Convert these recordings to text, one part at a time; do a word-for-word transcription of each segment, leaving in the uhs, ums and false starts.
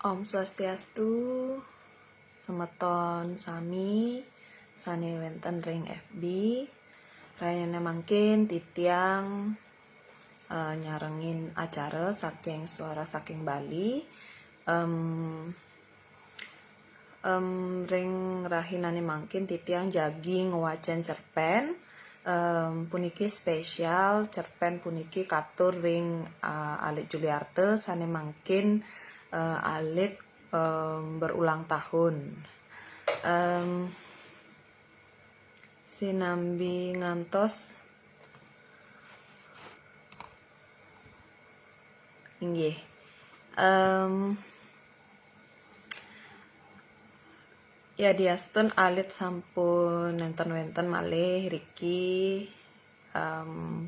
Om Swastiastu, semeton sami sane wenten ring F B. Rainane mangkin titiang, eh, nyarengin acara saking Suara Saking Bali. Em, em, ring rahinane mangkin titiang jagi ngwacen cerpen. Em, puniki spesial, cerpen puniki katur ring, eh, Alit Juliarta sane mangkin, eh, alit, em, berulang tahun. Em, sinambi ngantos, inggih. Em, yadiastun alit sampun nenten wenten malih riki, em,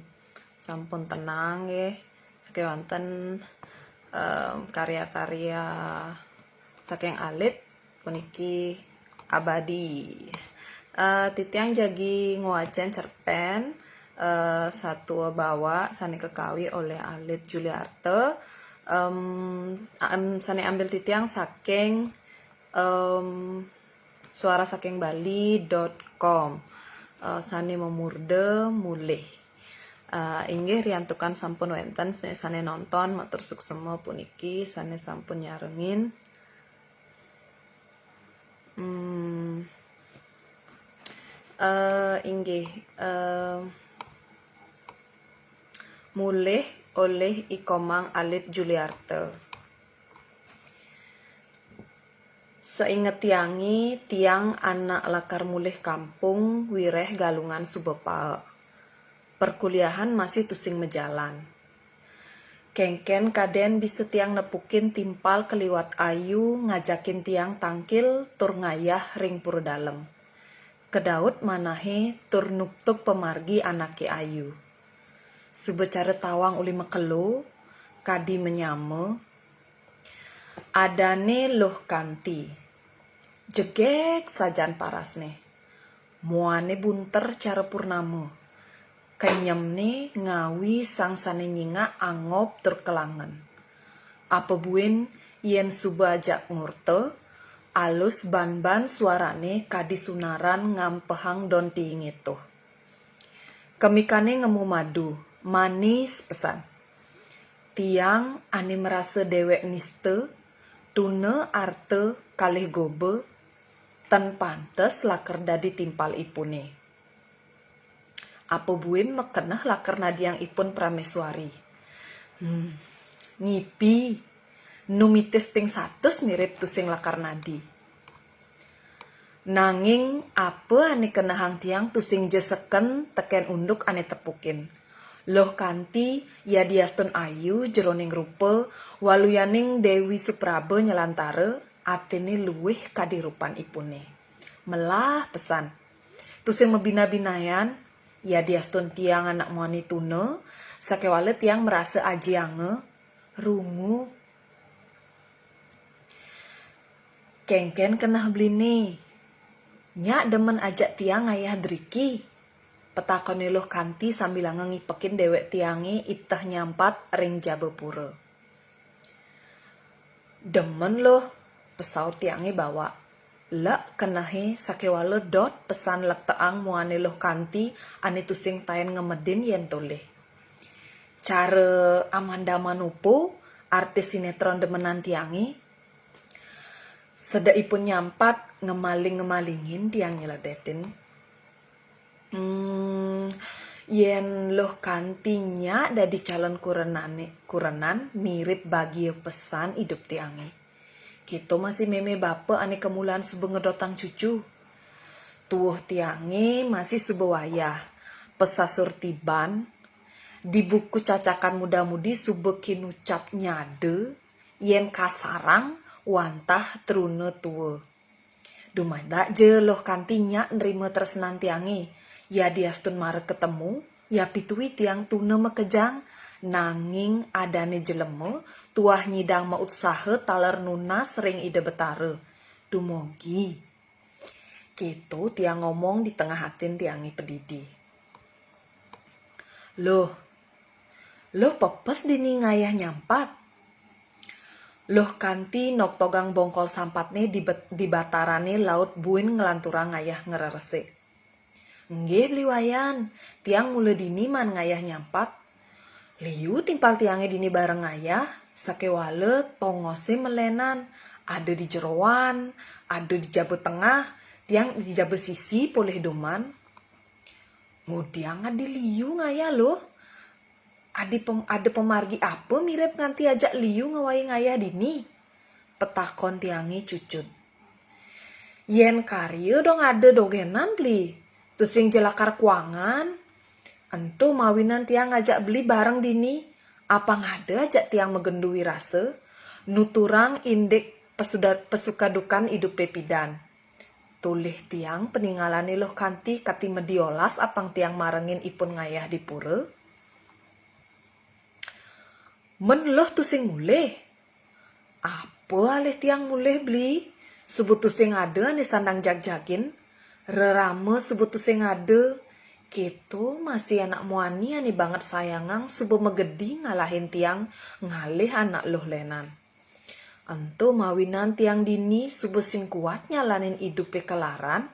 sampun tenang nggih, sakewanten, em, karya-karya saking alit puniki abadi. Eh, titiang jagi ngwacen cerpen, eh, Satua Bawa sane kakawi olih Alit Juliarta. Em, am-, sane ambil titiang saking, em, suara saking bali dot com, eh, sane mamurda Mulih. Eh, inggih riantukan sampun wenten sane, sane nonton, matur suksema puniki sane sampun nyarengin. Hmm. Eh, inggih, eh, Mulih olih I Komang Alit Juliarta. Seinget tiange, tiang anak lakar mulih kampung, wireh Galungan suba paek. Perkuliahan masih tusing majalan. Kenken kaden bisa tiang nepukin timpal keliwat ayu ngajakin tiang tangkil tur ngayah ring pura dalem. Kedaut manahe tur nuptuk pamargi anake ayu. Suba cara tawang uli makelo, kadi manyama. Adane Luh Kanti. Jegeg sajan parasne. Muane bunter cara purnama. Kenyemne ngawi sang sane nyingak angob tur kelangen. Apa buin yen suba ajak ngurta, alus ban-ban suarane kadi sunaran ngampehang don tiinge tuh. Kemikane ngemu madu, manis pesan. Tiang ane marasa dewek nista, tuna arta kalih goba, tan pantes lakar dadi timpal ipune. Apa buin makeneh lakar nadiang ipun prameswari. Hmm, ngipi, nu mitis ping satus mirip tusing lakar nadi. Nanging apa ane kenehang tiang tusing ja seken teken unduk ane tepukin. Luh Kanti yadiastun ayu jeroning rupa, waluyaning Dewi Supraba nyelantara, atine luwih kadi rupan ipune. Melah pesan. Tusing mabina-binayan, yadiastun tiang anak muani tuna, sakewala tiang marasa ajianga, rungu. Kenken keneh beline. Nyak demen ajak tiang ngayah driki? Petakone Luh Kanti sambilanga ngipekin dewek tiange iteh nyampat ring jaba pura. Demen Luh, pesaut tiange bawak. Lek kenehe sakewala dot pesan lekteang muane Luh Kanti ane tusing taen ngemedin yen tolih. Cara Amanda Manopo, artis sinetron demenan tiange, sedekipun nyampat ngemaling-ngemalingin tiang nyeledetin. Hmm, yen Luh Kanti nyak dadi calon kurenane, kurenan mirip bagia pesan idup tiange. Kita masih meme bapa ane kemulan suba ngedotang cucu. Tuuh tiange masih suba wayah. Pesasur tiban, di buku cacakan muda-mudi suba kinucap nyada, yen kasarang wantah truna tua. Dumadak ja Luh Kanti nyak nrima tresnan tiange, yadiastun mara ketemu, yapitui tiang tuna makejang, nanging adane jelema tuah nyidang mautsaha taler nunas ring Ida Betara. Dumogi. Keto tiang ngomong di tengah atin tiange padidi. Luh, Luh pepes dini ngayah nyampat? Luh Kanti noktogang bongkol sampatne di, di batarane laut buin nglanturang ngayah ngrerese. "Nggih, Beli Wayan, tiang mula dini maan ngayah nyampat. Liu timpal tiange dini bareng ngayah, sakewala tongose melenan, ada di jeroan, ada di jaba tengah, tiang di jaba sisi polih duman." "Ngudiang adi liu ngayah, Luh? Adi pem-, ada pamargi apa mirib nganti ajak liu ngawai ngayah dini?" petakon tiange cucut. "Yen karya dong ada dogenan, Beli. Tusing ja lakar kuangan. Ento mawinan tiang ngajak Beli bareng dini. Apang ada ajak tiang magenduwi rasa, nuturang indik pesuda-, pesukadukan idupe pidan." Tulih tiang paningalane Luh Kanti kati madiolas apang tiang marengin ipun ngayah di pura. "Men Luh tusing mulih?" "Apa alih tiang mulih, Beli? Suba tusing ada ane sandang jagjagin. Rerama suba tusing ada. Keto masih anak muani ane banget sayangang suba magedi ngalahin tiang ngalih anak Luh lenan. Ento mawinan tiang dini suba sing kuat nyalanin idupe kalaran."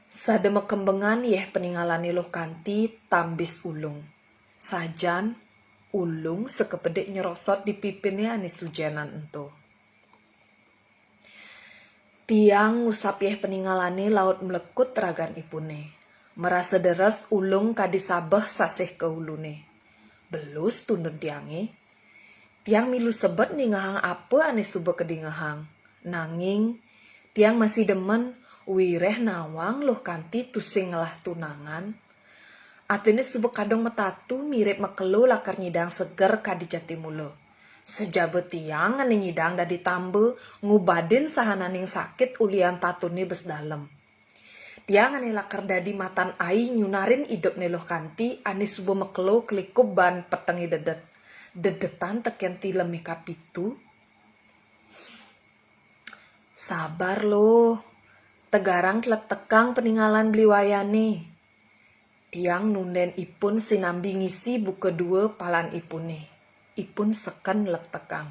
Sada makembengan yeh paningalane Luh Kanti tambis ulung. Sajan, ulung sakepedik nyerosot di pipine ane sujenan ento. Tiang ngusap yeh paningalane laut mlekut ragan ipune. Marasa deres ulung kadi sabeh sasih ka ulune. Belus tundun tiange. Tiang milu sebet ningehang apa ane suba kadingehang. Nanging, tiang masih demen wireh nawang Luh Kanti tusing ngelah tunangan. Atine suba kadung matatu mirib makelo lakar nyidang seger kadi jati mula. Sajaba tiang ane nyidang dadi tamba ngubadin sahananing sakit ulihan tatune bes dalem. Tiang ane lakar dadi matan ai nyunarin idupne Luh Kanti ane suba makelo kalikup baan petenge dedet. Dedetan teken tileme kapitu. "Sabar, Luh. Tegarang tlektekang paningalan Beli Wayane." Tiang nunden ipun sinambi ngisi buka dua palan ipune. Ipun seken tlektekang.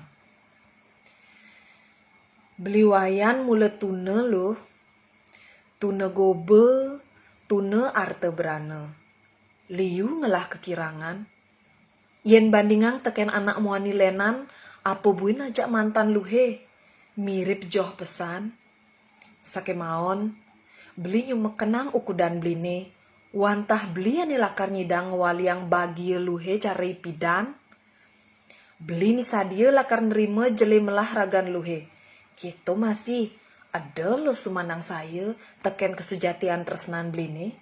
"Beli Wayan mula tuna, Luh. Tuna goba, tuna arta brana. Liu ngelah kakirangan. Yen bandingang teken anak muani lenan, apa buin ajak mantan Luhe. Mirib joh pesan." Sakemaon, Beli nyumekenang ukudan Beline, wantah Beli ane lakar nyidang ngwaliang bagia Luhe cara ipidan. Beli misadia lakar nrima jele melah ragan Luhe. Keto masih, eda Luh sumanang saya teken kasujatian tresnan Beline.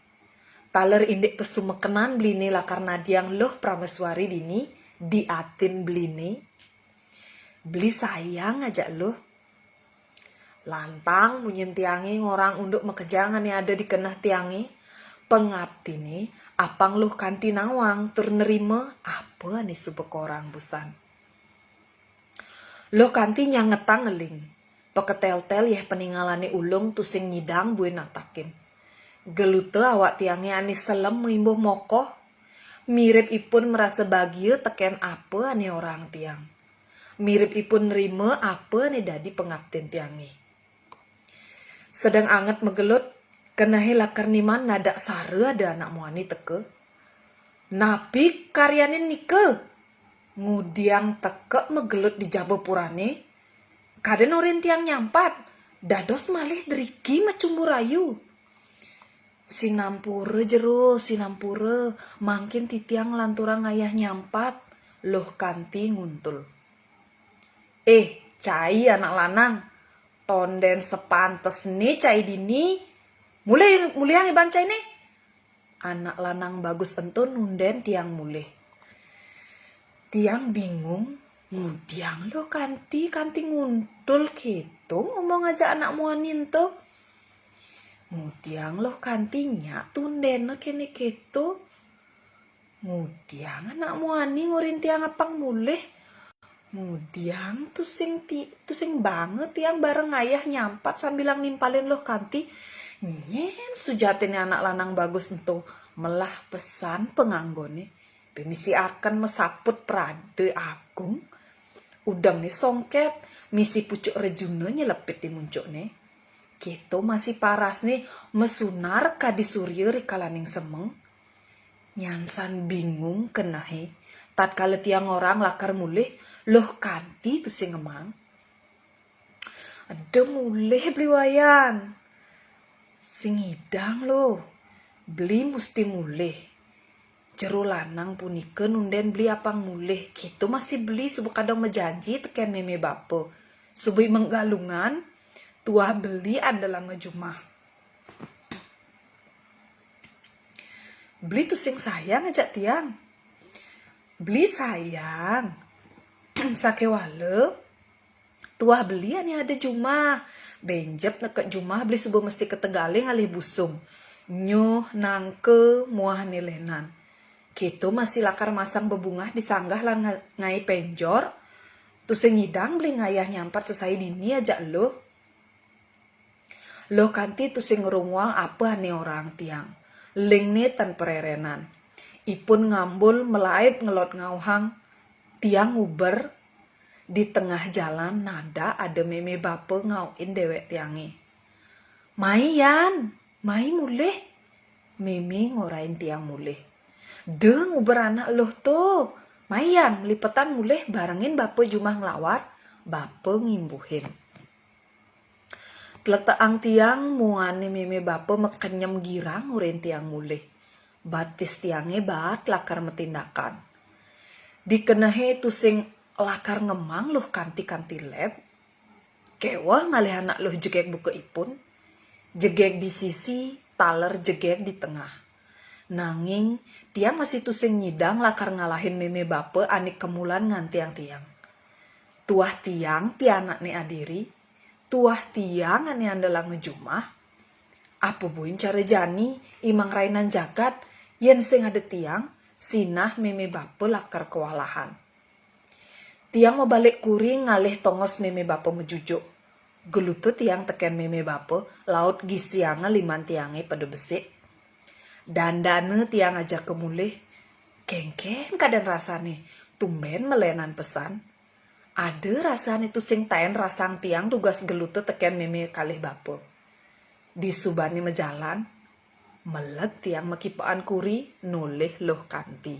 Taler indik kasumekenan Beline lakar nadiang Luh Prameswari dini di atin Beline. Beli sayang ajak Luh. Lantang munyin tiange ngorang unduk makejang ane ada di keneh tiange, pangaptine apang Luh Kanti nawang tur nrima apa ane suba korang busan. Luh Kanti nyangetang ngeling. Paketeltel yeh paningalane ulung tusing nyidang buin natakin. Geluta awak tiange ane selem maimbuh mokoh. Mirib ipun marasa bagia teken apa ane orang tiang. Mirib ipun nrima apa ane dadi pangaptin tiange. Sedeng anget magelut, kenehe lakar niman nadak sara ada anak muani teka. "Napi karyanin nika?" ngudiang teka magelut di jaba purane. "Kada nurin tiang nyampat, dados malih driki macumbu rayu." "Sinampura jero, sinampura, mangkin titiang lanturang ngayah nyampat," Luh Kanti nguntul. "Eh, cai anak lanang, tonden sepantesne cai dini, mulih, muliang iban caine." Anak lanang bagus ento nunden tiang mulih. Tiang bingung, ngudiang Luh Kanti, Kanti nguntul keto ngomong ajak anak muani ento. Ngudiang Luh Kanti nyak tundena kene keto. Ngudiang anak muani ngurin tiang apang mulih. Ngudiang tusing ti-, tusing banget tiang bareng ngayah nyampat sambilang nimpalin Luh Kanti. Nyen sujatine anak lanang bagus ento melah pesan panganggone. Pemisi akan masaput prade agung. Udengné songkét, misi pucuk rejuna nyelepit di muncukné. Kéto masih parasné mesunar kadi surya rikalaning semeng. Nyansan bingung kenehé, tatkala tiang orang lakar mulih, Luh Kanti tusing ngemang. "Eda mulih, Beli Wayan. Sing ngidang, Luh. Beli musti mulih. Jero lanang punika nunden Beli apang mulih. Kéto masih Beli suba kadang majanji tekén mémé bapa. Suba I Menggalungan, tuah Beli andelanga jumah." "Beli tusing sayang ajak tiang." "Beli sayang. Sakéwala tuah Beli ané ada jumah. Bénjep neked jumah Beli suba mesti kategalé ngalih busung. Nyuh, nangka, muah ané lénan. Kéto masih lakar masang bebungah di sanggah lan nga-, ngaé pénjor. Tusing ngidang Beli ngayah nyampat sesai dini ajak Luh." Luh Kanti tusing ngrunguang apa ané orahang tiang. Lingné tan parerenan. Ipun ngambul malaib ngelod ngauhang, tiang nguber. Di tengah jalan nadak ada mémé bapa ngaukin déwék tiangé. "Mai, Yan, mai mulih." Mémé ngorahin tiang mulih. "Da nguber anak Luh to. Mai, Yan, lipetan mulih barengin bapa jumah nglawar." Bapa ngimbuhin. Tletekang tiang, muané mémé bapa makenyem girang ngorahin tiang mulih. Batis tiangé baat lakar matindakan. Dikenehé tusing lakar ngemang Luh Kanti kanti lép. Kéweh ngalih anak Luh jegég buka ipun. Jegég di sisi, taler jegég di tengah. Nanging tiang masih tusing nyidang lakar ngalahin mémé bapa ané kemulan ngantiang tiang. Tuah tiang pianakné adiri, tuah tiang ané andelanga jumah. Apa buin cara jani, I Mangrainan Jagat, yén sing ada tiang, sinah mémé bapa lakar kewalahan. Tiang mabalik kuri ngalih tongos mémé bapa majujuk. Geluta tiang tekén mémé bapa, laut gisianga liman tiangé pada besik. Dandana tiang ajaka mulih, kénkén kadén rasané, tumbén malénan pesan. Ada rasané tusing taén rasang tiang dugas geluta tekén mémé kalih bapa. Disubané majalan, meled tiang makipekan kuri nolih Luh Kanti.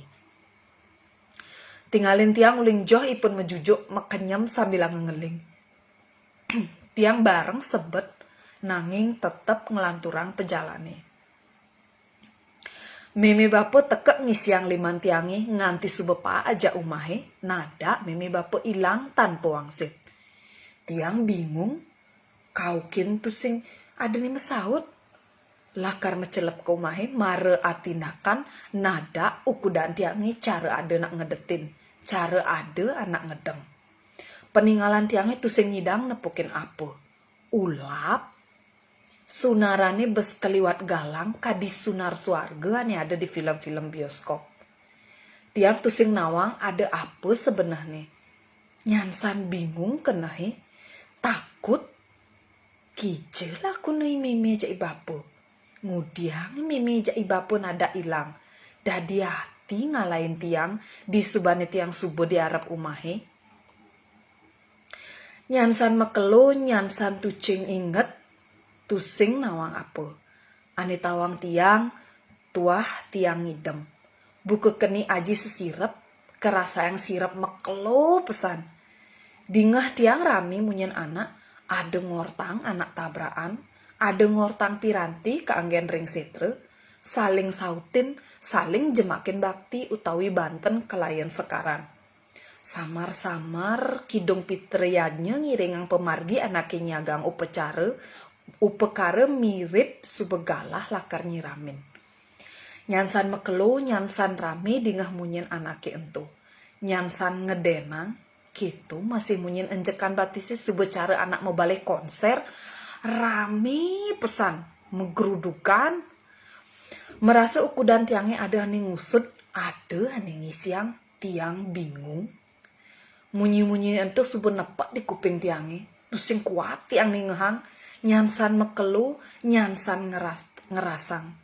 Tingalin tiang uling joh ipun majujuk makenyem sambilanga ngeling. Tiang bareng sebet nanging tetep nglanturang pajalané. Mémé bapa teka ngisiang liman tiangé nganti suba paek ajak umahé, nadak mémé bapa ilang tanpa wangsit. Tiang bingung, kaukin tusing adané masaut. Lakar macelep ka umahé, mara atindakan, nadak ukudan tiangé cara ada nak ngedetin, cara ada anak ngedeng. Peningalan tiangé tusing nyidang nepukin apa. Ulap. Sunarané bes kaliwat galang kadi sunar suarga ané ada di film-film bioskop. Tiang tusing nawang ada apa sebenehné. Nyansan bingung kenehé, takut. Kija lakuna I mémé jak I bapa. Ngudiang I mémé jak I bapa nadak ilang. Dadi ati ngalahin tiang, disubané tiang suba di arep umahé. Nyansan makelo, nyansan tucing inget, tusing nawang apa. Ané tawang tiang, tuah tiang ngidem. Buka keni aji sesirep, karasayang sirep makelo pesan. Dingeh tiang rami munyin anak, ada ngortang anak tabrakan, ada ngortang piranti kaanggén ring sétra, saling sautin, saling jemakin bakti utawi banten kalayan sekaran. Samar-samar Kidung Pitra Yadnya ngiringang pamargi anaké nyagang upacara, upakara mirib suba galah lakar nyiramin. Nyansan makelo, nyansan rami dingeh munyin anaké ento. Nyansan ngedénang, kéto masih munyin enjekan batisé suba cara anak mabalih konsér, rami pesan, magrudukan. Marasa ukudan tiangé ada ané ngusud, ada ané ngisiang, tiang bingung. Munyi-munyi ento suba nepek di kuping tiangé. Tusing kuat tiang ningehang, nyansan makelo, nyansan ngeras-, ngerasang.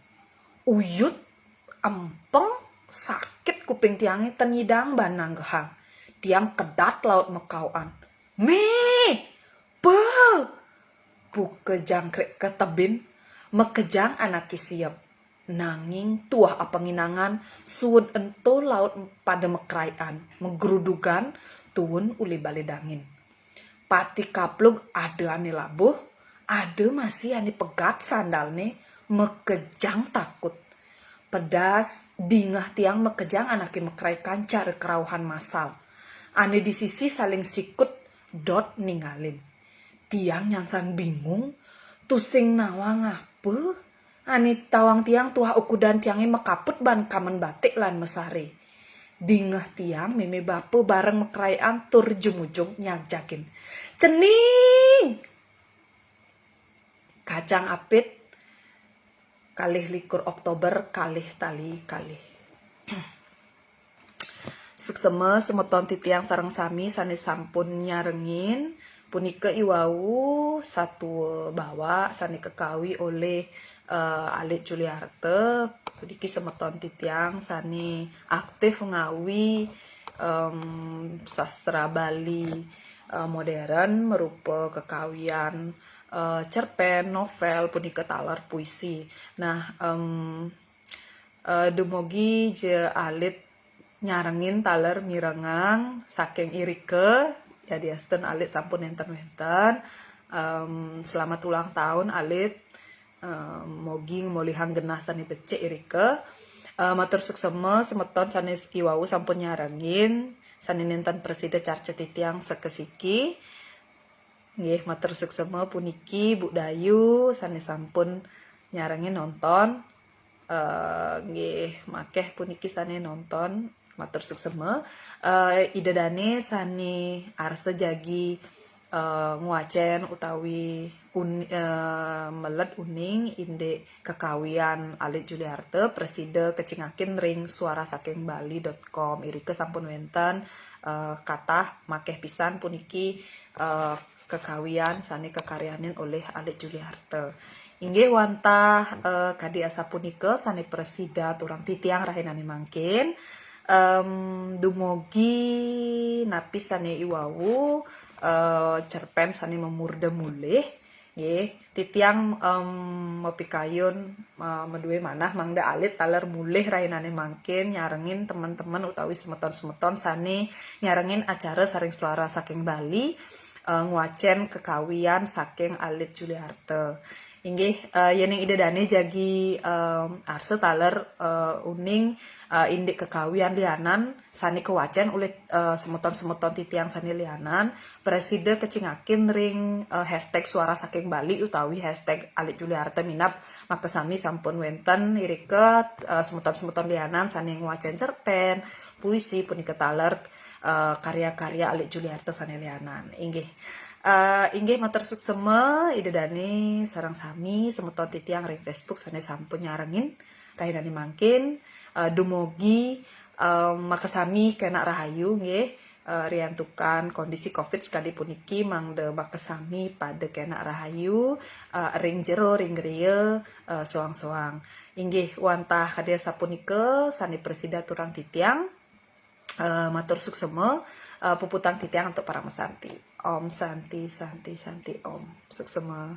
Uyut, empeng, sakit kuping tiangé, ten nyidang baan nanggehang. Tiang kedat laut mekauan. "Mé! Pe!" Buka jangkrik ke tebin, makejang anaké siep. Nanging tuah apenginangan, suud ento laut pada mekraian, megrudugan, tuun uli balé dangin. Pati kaplug ada ané labuh, ada masih ané pegat sandalné, makejang takut. Pedas, dingeh tiang makejang anaké mekraian cara kerauhan masal. Ané di sisi saling sikut, dot ningalin. Tiang nyansan bingung, tusing nawang apa? Ané tawang tiang tuah ukudan tiangé makaput ban kamen batik lan masaré. Dingeh tiang mémé bapa bareng mekraian tur jumujug nyagjagin. "Cening!" Kacang Apit, kalih likur Oktober, kalih tali kalih. Suksema semeton titiang sareng sami sané sampun nyarengin, punika iwau satua bawak sané kekawi olih, eh, Alit Juliarta. Puniki semeton titiang sané aktif ngawi, em, sastra Bali, eh, modern, merupa kekawian, eh, cerpen, novel, punika taler puisi. Nah, em, eh, dumugi ja alit nyarengin taler mirengang saking irika, yadiastun alit sampun nénten wénten. Em, selamat ulang tahun, alit. Em, mogi ngemolihang genah sané becik irika. Eh, matur suksema semeton sané iwau sampun nyarengin, sané nénten prasida carca titiang sakasiki. Nggih, matur suksema puniki Bu Dayu sané sampun nyarengin nonton. Eh, nggih, makéh puniki sané nonton. Matur suksema. Eh, Ida dané sané arsa jagi, eh, ngwacén utawi un-, eh, meled uning indik kekawian Alit Juliarta, prasida kacingakin ring suara saking bali dot com. Irika sampun wénten, eh, katah makéh pisan puniki, eh, kekawian sané kakaryanin olih Alit Juliarta. Inggih wantah, eh, kadi asapunika sané prasida aturang titiang rahinané mangkin. Em, dumugi napi sané iwau, eh, cerpen sané mamurda mulih. Nggih, titiang, em, mapikayun, eh, madué manah mangda alit taler mulih rahinané mangkin nyarengin teman-teman utawi semeton-semeton sané nyarengin acara Saring Suara saking Bali, eh, ngwacén kekawian saking Alit Juliarta. Inggih, eh, yéning Ida dané jagi, em, arsa taler, eh, uning, eh, indik kekawian lianan sané kawacén olih, eh, semeton-semeton titiang sané lianan, prasida kacingakin ring, eh, hashtag Suara Saking Bali utawi hashtag Alit Juliarta minab makasami sampun wénten irika, eh, semeton-semeton lianan sané ngwacén cerpen, puisi punika taler, eh, karya-karya Alit Juliarta sané lianan. Inggih. Eh, inggih matur suksema Ida dané sareng sami semeton titiang ring Facebook sané sampun nyarengin rahinané mangkin, eh, dumugi, eh, makasami kénak rahayu nggih, eh, riantukan kondisi covid sakadi puniki mangda makasami pada kénak rahayu, eh, ring jero ring griya, eh, soang-soang. Inggih wantah kadi asapunika sané prasida aturang titiang, eh, matur suksema, eh, puputang titiang antuk paramasanti. Om Santi, Santi, Santi, Om. Suksema.